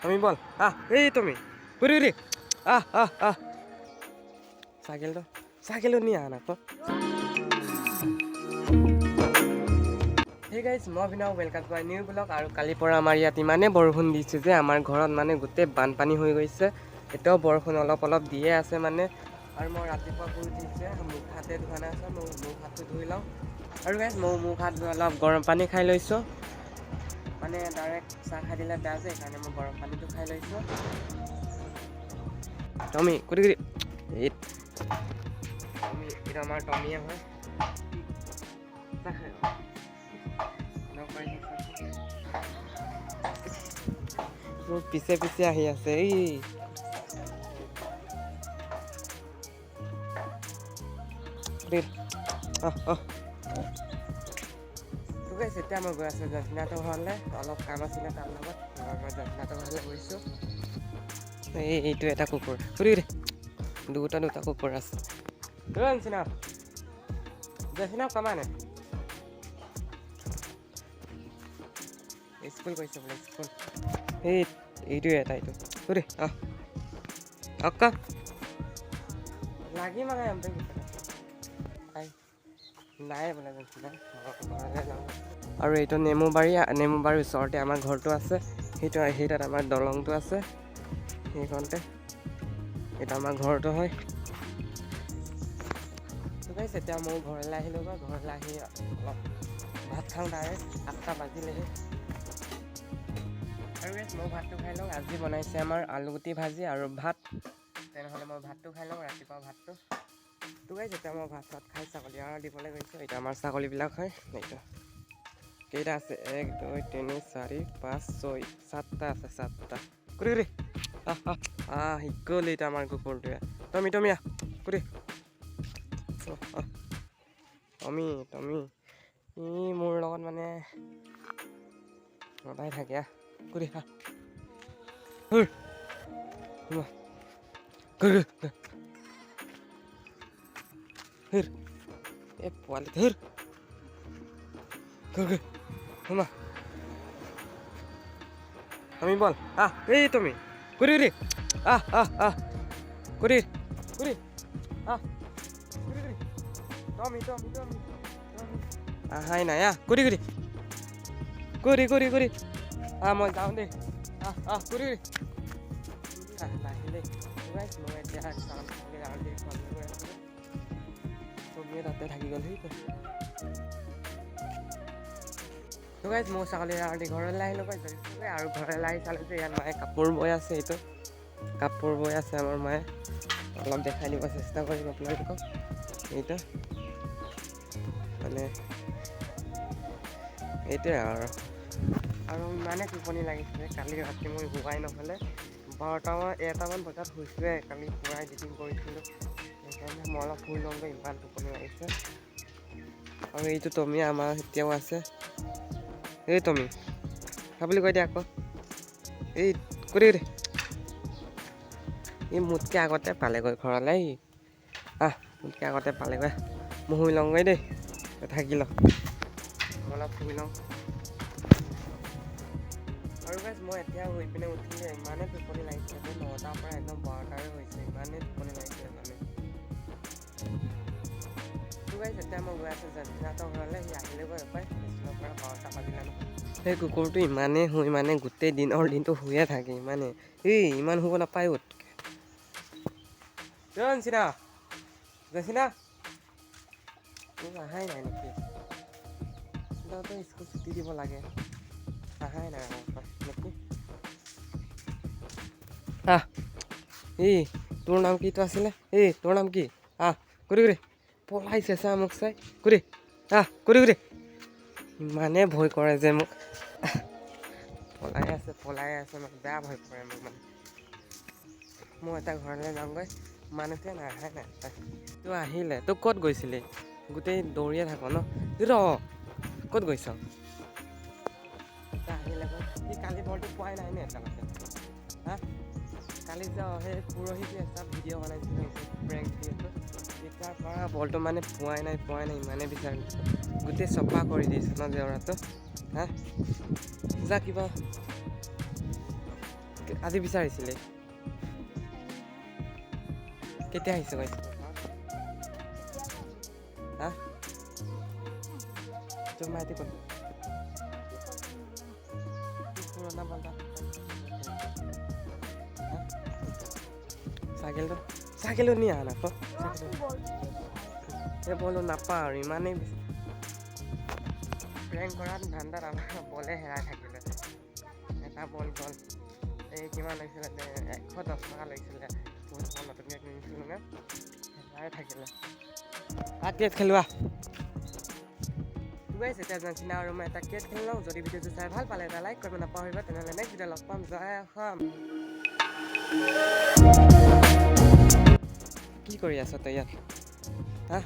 Tommy বল, আহ। এই Tommy, কুৰি কুৰি, আহ আহ আহ। চাইকেলটো, চাইকেলটো নি আহ আকৌ। হে গাইজ, মই অভিনৱ, welcome to my new vlog। আৰু কালিৰ পৰা আমাৰ ইয়াত ইমানেই বৰষুণ দিছে যে আমাৰ ঘৰত মানে গোটেই বানপানী হৈ গৈছে। এতিয়াও বৰষুণ অলপ অলপ দিয়ে আছে মানে। আৰু মই ৰাতিপুৱা শুই উঠিছে, মুখ হাতে ধোৱা নাই আছে, মই মুখ হাতটো ধুই লওঁ। আৰু গাইজ, মই মুখ হাত ধুই অলপ গৰম পানী খাই লৈছোঁ। মানে ডাইৰেক্ট চাহ খাই দিলে বেয়া যে, সেইকাৰণে মই গৰম পানীটো খাই লৈছোঁ। টমি, কুটি কুটি, এই টমি, এইটো আমাৰ টমিয়ে হয়। চাহ খাই নকৰিছে, মোৰ পিছে পিছে আহি আছে। এই আহ আহ। তো গাইছ, এতিয়া মই গৈ আছোঁ জয়নাথৰ ঘৰলৈ। অলপ কাম আছিলে তাৰ লগত, মই জয়নাথৰ ঘৰলৈ গৈছোঁ। এই এইটো এটা কুকুৰ, সুধি দুটা দুটা কুকুৰ আছে। নিচিনা জয়চিনা কমানে স্কুল গৈছে বোলে, স্কুল। এই এইটো এটা, এইটো সুধি। আহ অক্কা লাগি মানে নাই বোলে জয়চিনা, ঘৰলৈ যাওঁ। আৰু এইটো নেমুবাৰী, নেমুবাৰীৰ ওচৰতে আমাৰ ঘৰটো আছে। সেইটো সেই তাত আমাৰ দলংটো আছে সেইখনতে, এইটো আমাৰ ঘৰটো হয়। তো গাইছ, এতিয়া মই ঘৰলৈ আহিলোঁ। গৈ ঘৰলৈ আহি অলপ ভাত খাওঁ। ডাইৰেক্ট 8টা বাজিলেহি। আৰু গাইছ, মই ভাতটো খাই লওঁ। আজি বনাইছে আমাৰ আলুগুটি ভাজি আৰু ভাত। তেনেহ'লে মই ভাতটো খাই লওঁ, ৰাতিপুৱা ভাতটো। তো গাইছ, এতিয়া মই ভাত চাত খাই ছাগলী এৰাল দিবলৈ গৈছোঁ। এতিয়া আমাৰ ছাগলীবিলাক হয়। এইটো কেইটা আছে? 1, 2, 3, 4, 5, 6, 7টা আছে, 7টা। কুৰি কুৰি, আহ আহ আহ। শিকল এইটো আমাৰ কুকুৰটোৱে। টমি, টমি, আহ, কুৰি আহ। টমি, টমি, ই মোৰ লগত মানে সদায় থাকে। আহ কুৰি, আহ, হুৰ কুৰি, হুৰ। এই পোৱালি, হুৰ, কুৰ, সোমা। টমি বল, আহ। এই টমি, কুৰি কুৰি, আহ আহ আহ, কুৰি কুৰি, আহ, কুৰি কুৰি। টমি, টমি, টমি, টমি, আহাই নাই। আহ, কুৰি কুৰি, কুৰি কুৰি কুৰি, আহ। মই যাওঁ দেই। আহ আহ, কুৰি কুৰি, আহ। নাহিলেই। মই এতিয়া ছাগলী এৰাল দি ঘৰলৈ গৈ আছিলোঁ। টমিয়ে তাতে থাকি গ'ল। সেই তো গাইজ, মই ছাগলী এৰাল দি ঘৰলৈ আহিলোঁ পাই। আৰু ঘৰলৈ আহি চালোঁ যে ইয়াত মায়ে কাপোৰ বৈ আছে। এইটো কাপোৰ বৈ আছে আমাৰ মায়ে। অলপ দেখাই দিব চেষ্টা কৰিম আপোনালোকক। এইটো মানে এইটোৱে আৰু। আৰু ইমানে টোপনি লাগিছিলে, কালি ৰাতি মই শুৱাই নহ'লে। 12টামান, 1টামান বজাত শুইছোঁহে। কালি পূৰা এডিটিং কৰিছিলোঁ, সেইকাৰণে মই অলপ শুই লওঁগৈ, ইমান টোপনি লাগিছে। আৰু এইটো টমি আমাৰ এতিয়াও আছে। এই টমি, খা বুলি কৈ দিয়া আকৌ। এই কৰি দে। এই মোতকৈ আগতে পালেগৈ ঘৰলৈ। আহ, মোতকৈ আগতে পালেগৈ। মই শুই লওঁগৈ দেই, থাকি ল। মই অলপ শুই লওঁ। আৰু গাইজ, মই এতিয়া শুই পিনে উঠিলে। ইমানেই টোপনি লাগিছিলে যে 9টাৰ পৰা একদম 12টাৰে হৈছে, ইমানেই টোপনি লাগিছিলে মানে। তো গাইজ, এতিয়া মই গৈ আছোঁ জয়নাথৰ ঘৰলৈ। সি আহিলেগৈ পাই স্কুলৰ পৰা। 12টা বাজিলে নহয়। সেই কুকুৰটো ইমানেই শুই, মানে গোটেই দিনৰ দিনটো শুয়ে থাকে ইমানেই। এই ইমান শুব নাপায়। উঠ নিচিনা জয়চিনা, মোক অহাই নাই নেকি? তহঁতৰ স্কুল ছুটি দিব লাগে, অহাই নাই নেকি? আহ, এই তোৰ নাম কিটো আছিলে? এই তোৰ নাম কি? আহ, কৰি কৰি, পলাইছে চা মোক চাই। কৰি আহ, কৰি কৰি। ইমানেই ভয় কৰে যে মোক পলাই আছে, পলাই আছে মানে বেয়া ভয় কৰে মোক মানে। মই এটা ঘৰলৈ যাওঁগৈ, মানুহটোৱে নাহে নাই। তই আহিলে, তই ক'ত গৈছিলি? গোটেই দৌৰিয়ে থাক ন। ৰ, ক'ত গৈছ? আহিলে সি। কালি বলটো পোৱাই নাই নে এতিয়ালৈকে? হা, কালি যে সেই পৰহি যে এটা ভিডিঅ' বনাইছিলোঁ, প্ৰেংক ভিডিঅ'টো, তেতিয়াৰ পৰা বলটো মানে পোৱাই নাই, পোৱাই নাই। ইমানেই বিচাৰিছোঁ, গোটেই চফা কৰি দিছোঁ ন জেওৰাটো। হা, যা কিবা। আজি বিচাৰিছিলি? কেতিয়া আহিছে কৈছে? হা, তোৰ মাইটি ক'ত? পুৰণা বলটা, হা? চাইকেলটো, চাইকেলো নি আহা নাক। এই বলো নাপাওঁ আৰু ইমানেই বেছি প্ৰেংক কৰাত ধান্দাত আমাৰ বলে হেৰাই থাকিলে। এটা বল গ'ল। এই কিমান লৈছিলে? 110 টকা লৈছিলে। বহুত টকা নতুনকৈ কিনিছিলোঁ নে, হেৰাই থাকিলে। তাত ক্ৰিকেট খেলোৱা গাইছ। এতিয়া জানিছিনা আৰু মই এটা ক্ৰিকেট খেলি লওঁ। যদি ভিডিঅ'টো চাই ভাল পালে, এটা লাইক কৰিব নাপাহৰিব। তেনেহ'লে নেক্সট ভিডিঅ' লগ পাম। জয় অসম। কি কৰি আছ তই ইয়াত, হা?